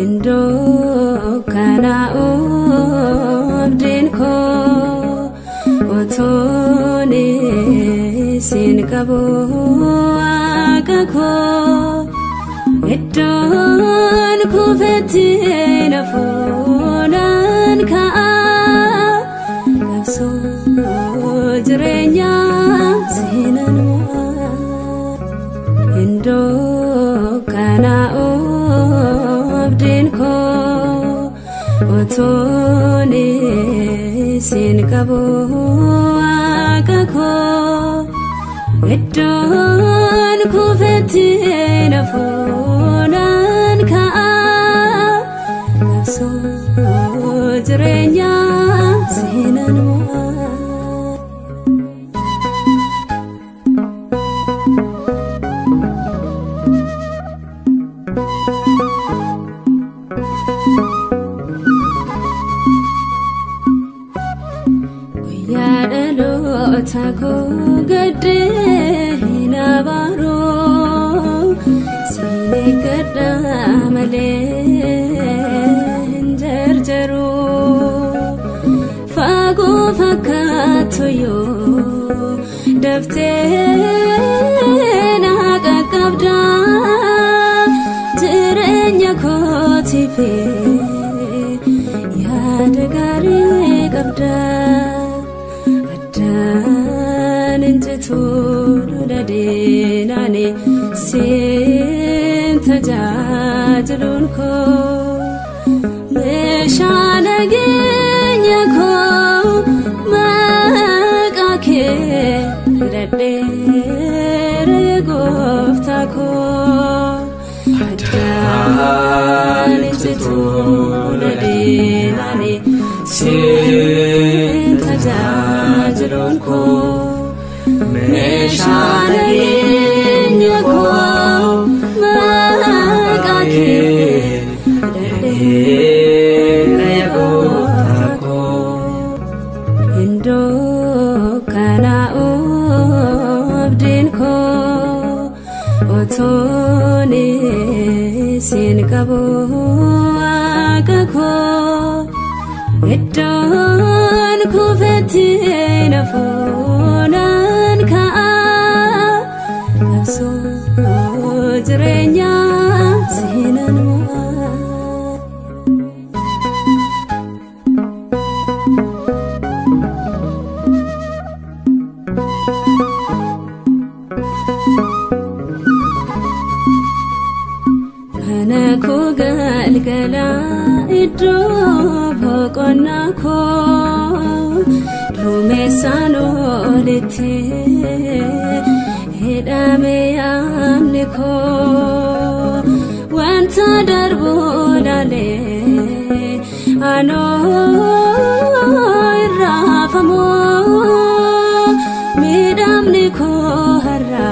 Iddoo kana oobdiin koo utuun isin qabu waaqa koo iddoon kufetti na fuunaan ka'a qabsoo jireenyaa seenan mo'a. Iddoo kana oobdiin koo utuun isin qabu waaqa koo iddoon kufetti na fuunaan ka'a qabsoo jireenyaa seenan mo'a. Guyyaa dhaloota koo gaddee hin abaaruu siin eeggadha malee hin jarjaruu fagoo fakkaatu yoo daftee na qaqqabda jireenya kootiif yaada gaarii qabda. Addaan injitu lola deenaani siin tajaajiluun koo meeshaa nageenya koo maqaa kee hidhadheera gooftaa koo. Addaan injitu lola deenaani siin tajaajiluun koo meeshaa nageenya koo maqaa kee hidhadheera gooftaa koo. Iddoo kana oobdiin koo utuun isin qabu waaqa koo iddoon kufetti na fuunaan ka'a qabsoo jireenyaa seenan mo'a. Mana koo galgala iddoo boqonnaa koo duumessaan olitti hidhame yaadni koo wanta darbu laalee anoo irraafamu miidhamni koo har'a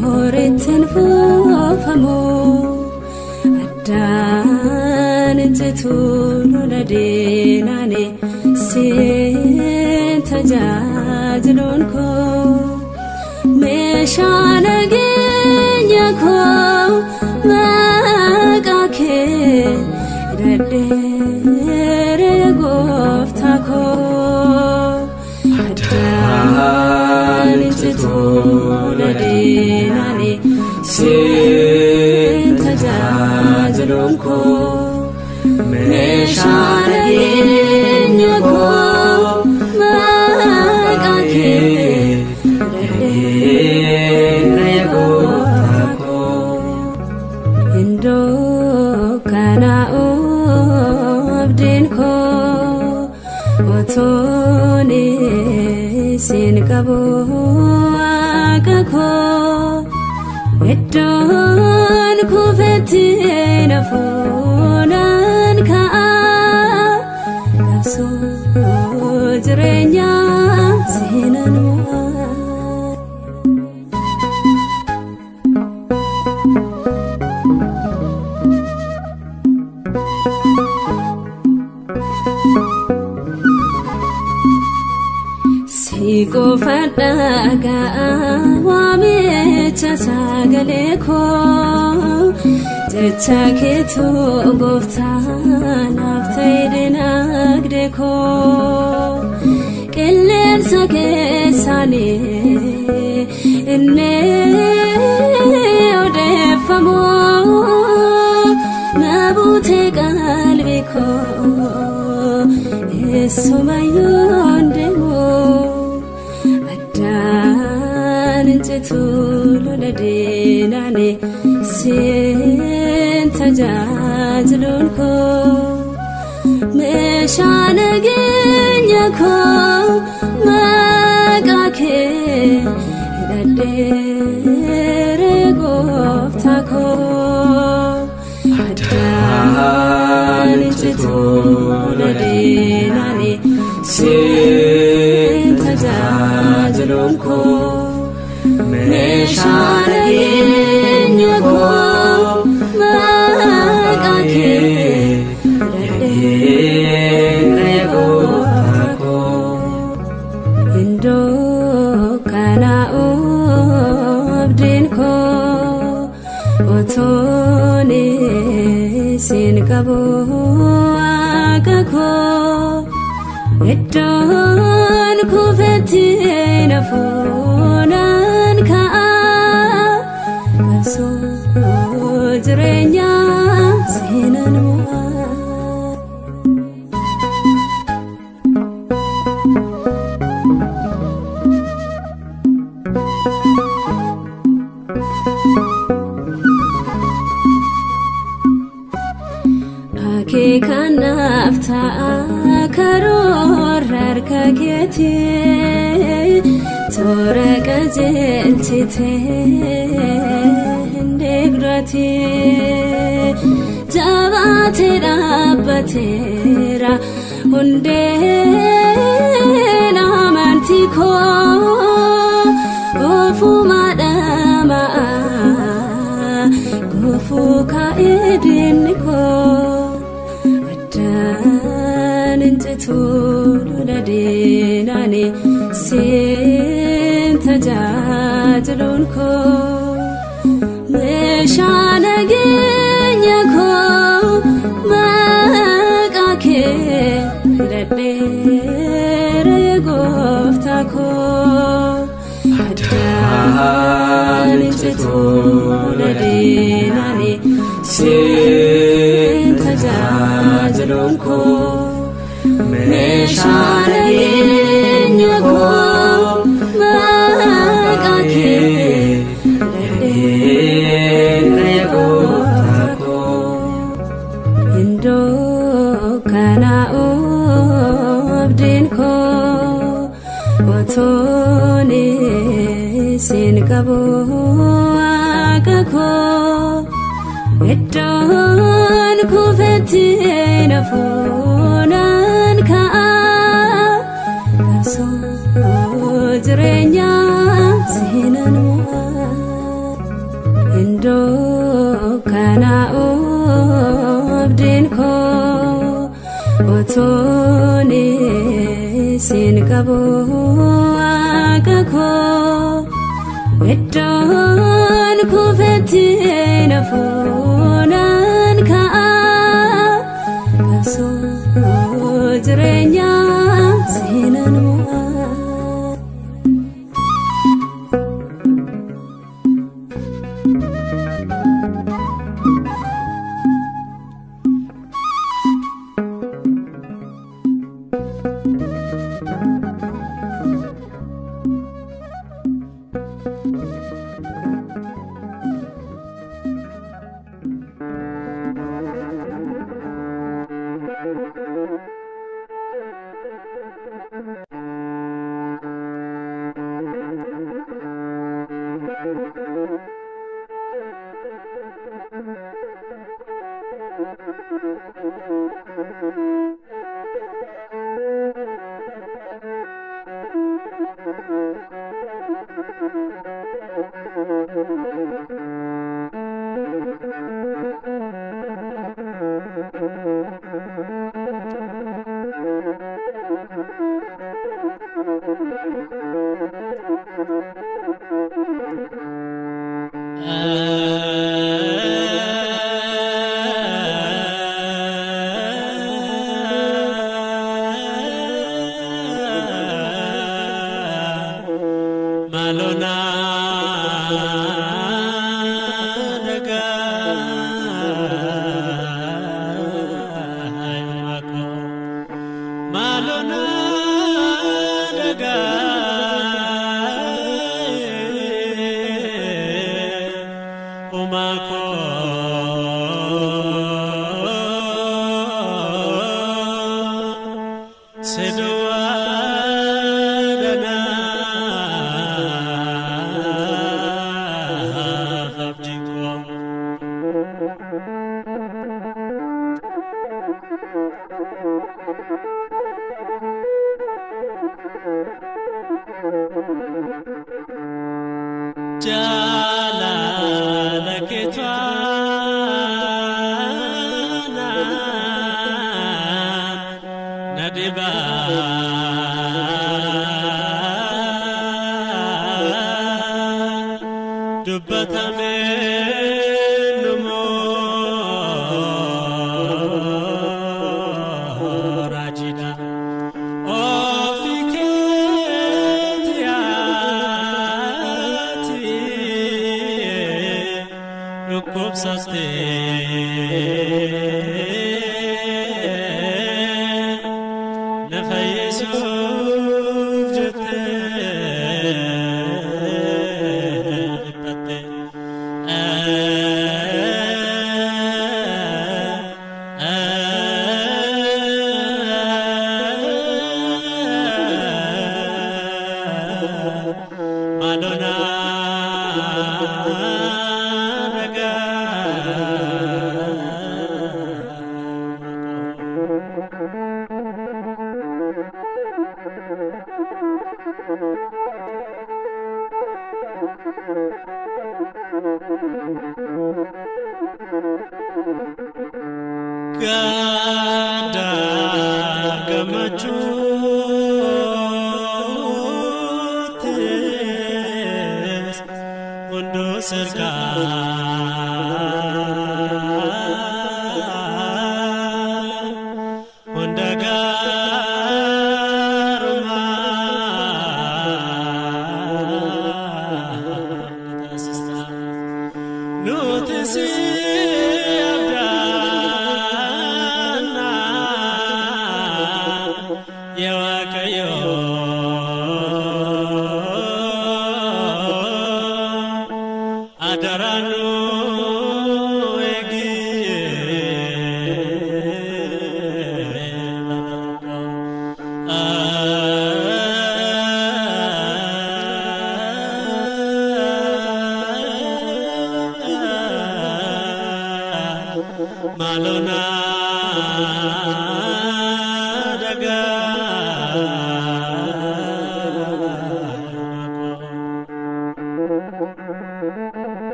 borittiin fuufamu addaan injitu lola deenaani siin tajaajiluun koo meeshaa nageenya koo maqaa kee hidhadheera gooftaa koo. Addaan injitu lola deenaani siin tajaajiluun koo meeshaa nageenya koo maqaa kee hidhadheera. siin qabu waaqa koo iddoon kufetti na fuunaan ka'a qabsoo jireenyaa seenaan mo'a. Si qofa dhagaa waamicha sagalee koo jecha keetu gooftaa naaf ta'e dinagdee koo qilleensa keessanii inni odeeffamu na buutee qalbii koo eessumayyuu deemu. Addaan citu lola diinaan siin tajaajiluun koo meeshaa nageenya koo maqaa kee hidhadheere gooftaa koo. Addaan citu lola diinaan siin tajaajiluun koo meeshaa nageenya koo maqaa kee hidhadheere gooftaa koo. Iddoo kanaa'u abdiin koo otoon siin qabu waaqa koo iddoon kufetti na fuunaan ka'a qabsoo jireenyaa seenaan mo'a. Akeekanaaf ta'a karoora harka keetii toora qajeelchitee hin deeggarati jabaatee dhaabbateera hundeen amantii koo ofuma dhamaa gufuu kaa'ee diinni koo. Addaan citu lola diinaan siin tajaajiluun koo meeshaa nageenya koo maqaa kee hidhadheere gooftaa koo. Addaan citu lola diinaan siin tajaajiluun koo meeshaa nageenya koo maqaa kee hidhadheere gooftaa koo. Iddoo kanaa'u abdiin koo otoon siin qabu waaqa koo iddoon kufetti na fuunaan ka'a qabsoo jireenyaa seenaan mo'a. Iddoo kanaa'u abdiin koo otoon siin qabu waaqa koo iddoon kufetti na fuunaan ka'a qabsoo jireenyaa seenaan mo'a. Thank you.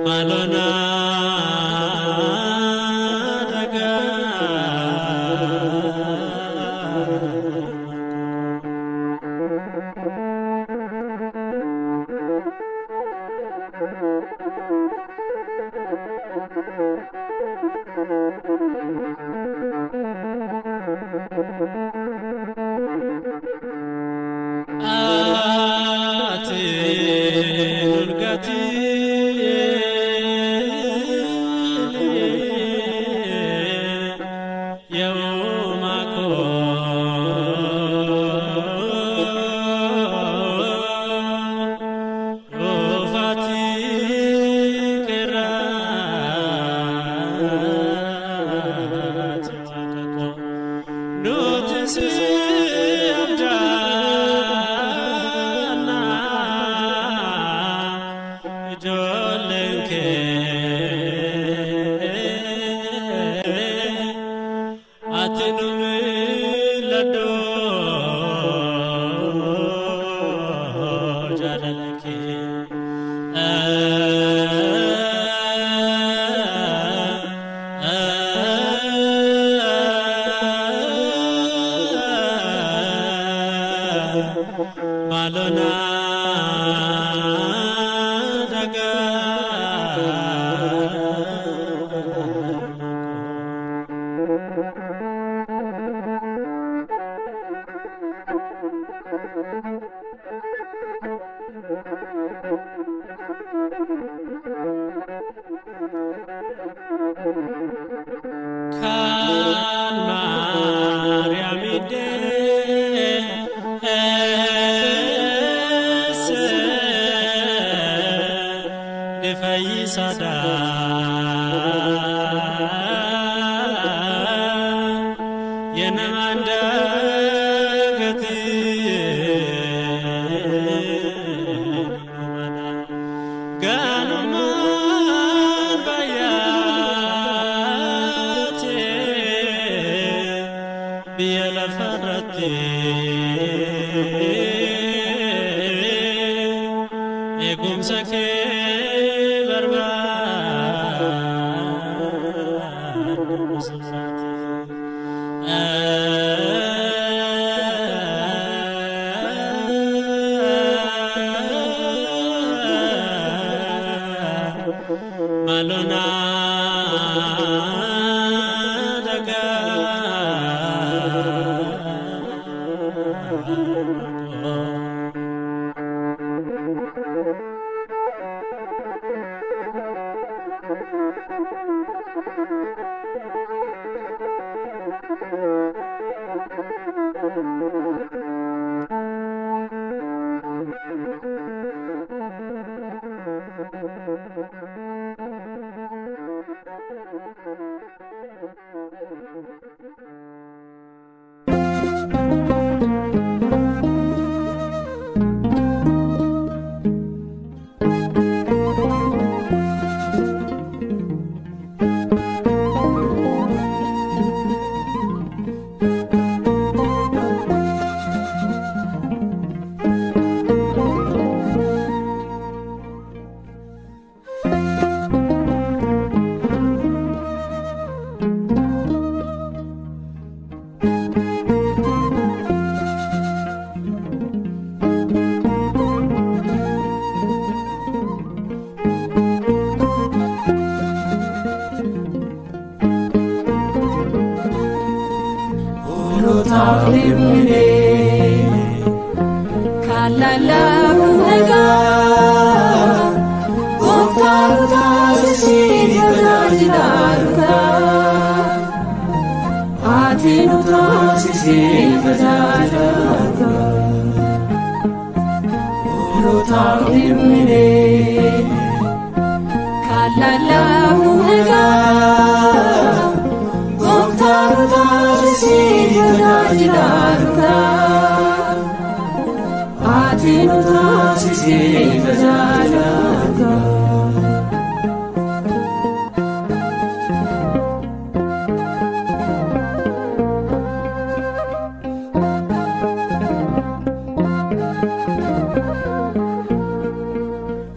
Malona daga. Ati nurgati yawma ko rufati kirat ko nuti abdana ijoolleen kee ati nu miidhagduu jaalala kee. Malona daga. Kan Maariyaam deesse ni fayyisaadha. Yenamaan dagatiin ganumaan bayyaate biyya lafarratti eegumsa kee barbaadu. Malona daga.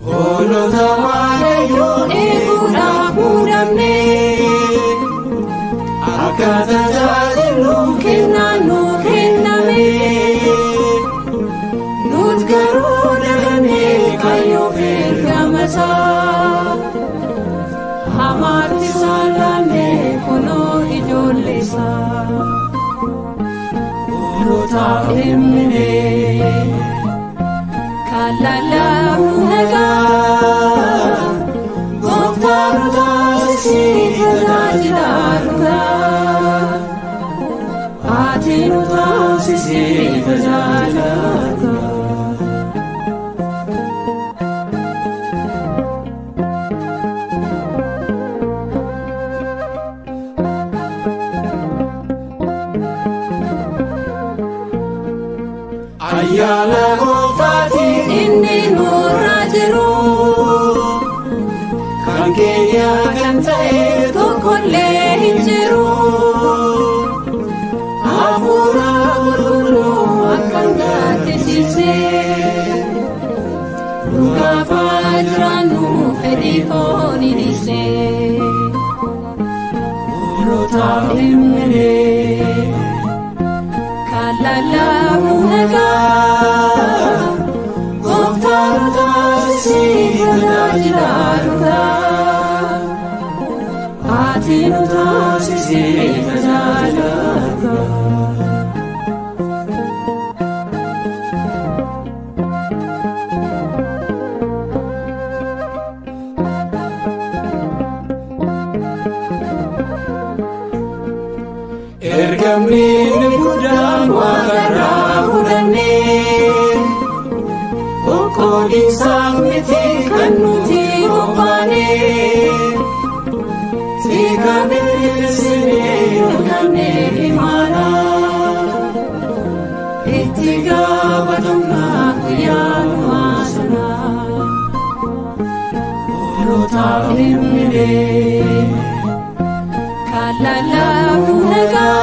Hoolota Waaqayyoon eeguudhaaf muudamne akka tajaajiluuf kennaan nu kenname nut garuu dagannee kaayyoof ergama isaa hamaatti saalanne kunoo ijoollee isaa hoolotaaf himne kan lallabnu nagaa gooftaa nu taasisii tajaajilaa dhugaa ati nu taasisii tajaajilaa dhugaa. Ayyaana gooftaati inni nurra jiru kan keenya kan ta'e tokkollee hin jiru hafuura qulqulluu akkan gaaddisiise nu gaafa jiraannu fedhii foonii dhiise hoolotaaf himne kan lallabnu nagaa gooftaa nu taasisii tajaajilaa dhugaa ati nu taasisii tajaajilaa dhugaa. Ergamni inni guddaan waaqarraa fudhanne qoqqoodiinsaaf miti kan nuti qophaane tika bittinsinee yookaanne imaana itti gaafatamna guyyaa dhumaa sana hoolotaaf himne kan lallabnu nagaa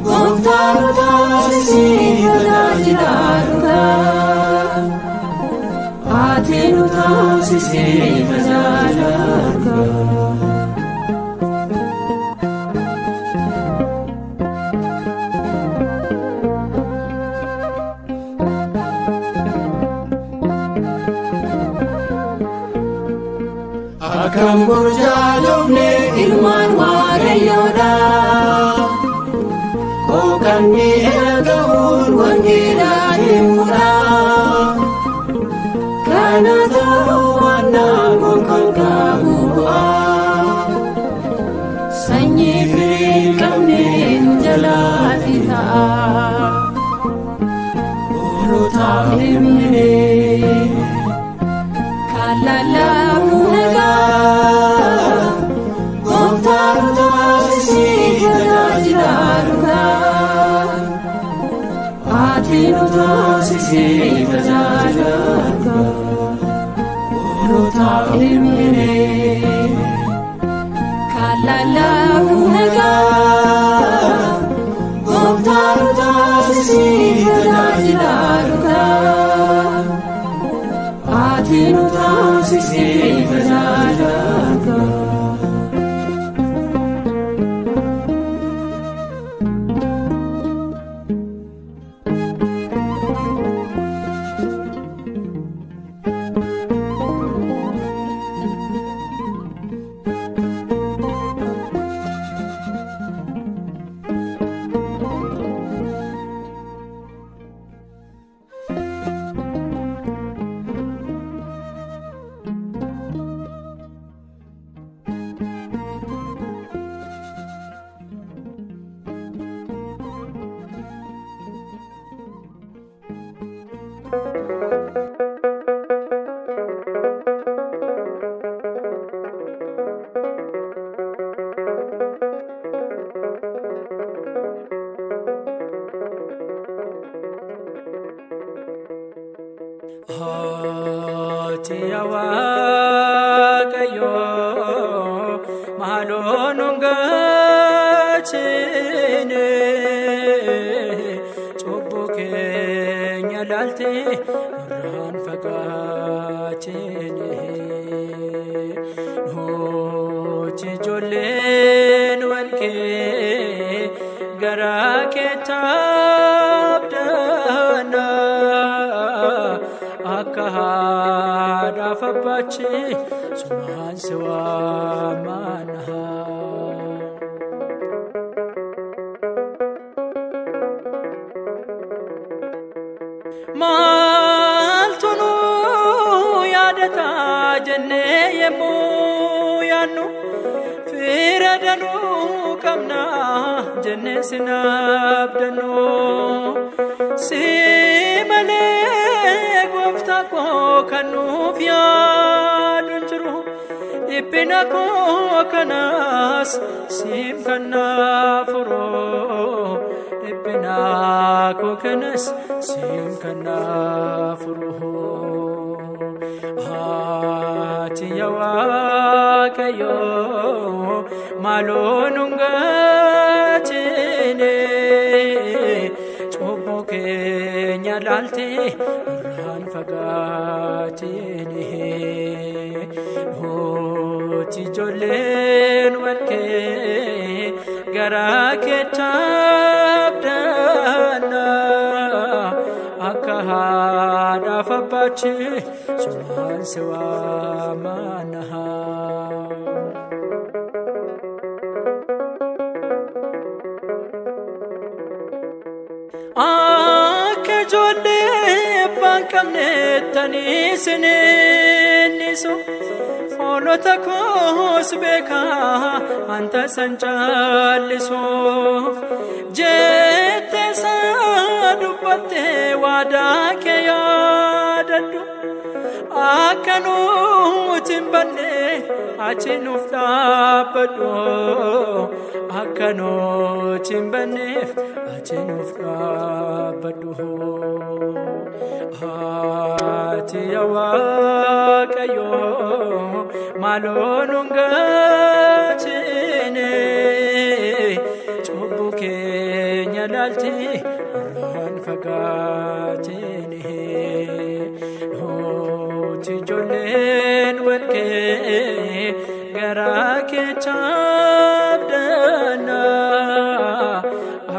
gooftaa nu taasisii tajaajilaa dhugaa ati nu taasisii tajaajilaa dhugaa. Akkam burjaajofne Ilmaan Waaqayyoodha qooqanni ergamuun wangeela himuudha kana ta'uu baannaan gonkumaa qabu bu'aa sanyii firii hin qabne nu jalaa ta'a hoolotaaf himne kan lallabnu nagaa gooftaa nu taasisii tajaajilaa dhugaa ati nu taasisii tajaajilaa dhugaa. hoolotaaf himne kan lallabnu nagaa gooftaa nu taasisii tajaajilaa dhugaa ati nu taasisii tajaajilaa dhugaa. Hojii Waaqayyoo maaloo nu galchine cubbuu keenya laaltee nurraan fagaatine. fagaatini. Nuti ijoolleen walkee garaa kee taabdana akka haadhaaf abbaachi sumaan si waamana. Maaltu nu yaadata jennee yemmuu yaannu fira danuu qabna jennee sin abdannu. Si malee gooftaa koo kan nuuf yaadu hin jiru dhiphina koo kanas siif kan naaf furu. Dhiphina koo kanas siif kan naaf furu. Ati yaa Waaqayyoo maaloo nun gaachine cubbuu keenya laaltee irraan fagaatine. Nuti ijoolleen walkee garaa kee taabdana akka haadhaaf abbaachi sumaan si waamana. Akka ijoollee abbaan qabnettanii sininnisu hoolota koos beekaa anta san caallisu. Jettee isaa dubbattee waadaa kee yaadadhu akka nuti hin banne achi nuuf dhaabbadhu akka nuti hin banneef achi nuuf dhaabbadhu. Ati yaa Waaqayyoo maaloo nun gaachine cubbuu keenya laaltee irraan fagaatine. Nuti ijoolleen walkee garaa kee taabdana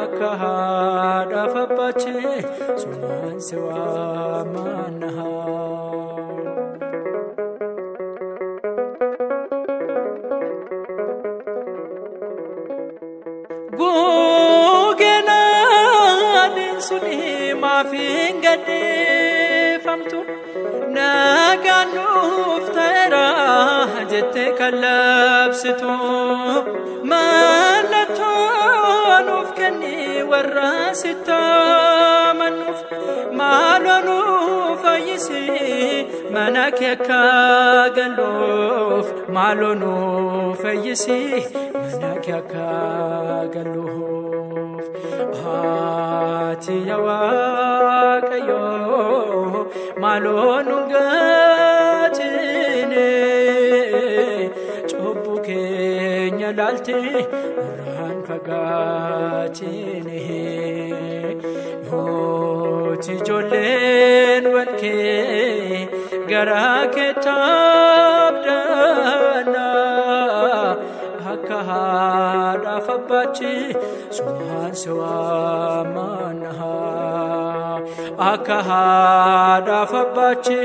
akka haadhaaf abbaachi sumaan si waamana. Gugeen adiin suni maaf hin gadhiifamtu nagaan nuuf ta'eera jettee kan labsitu. Mallattoo nuuf kenni warra sitti amannuuf maaloo nu fayyisi mana kee akka galluuf maaloo nu fayyisi mana kee akka galluuf. Ati yaa Waaqayyoo maaloo nun gaachine cubbuu keenya laaltee irraan fagaatine. Nuti ijoolleen walkee garaa kee taabdana akka haadhaaf abbaachi sumaan si waamana. Akka haadhaaf abbaachi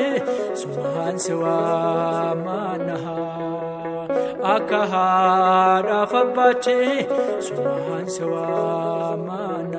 sumaan si waamana. Akka haadhaaf abbaachi sumaan si waamana.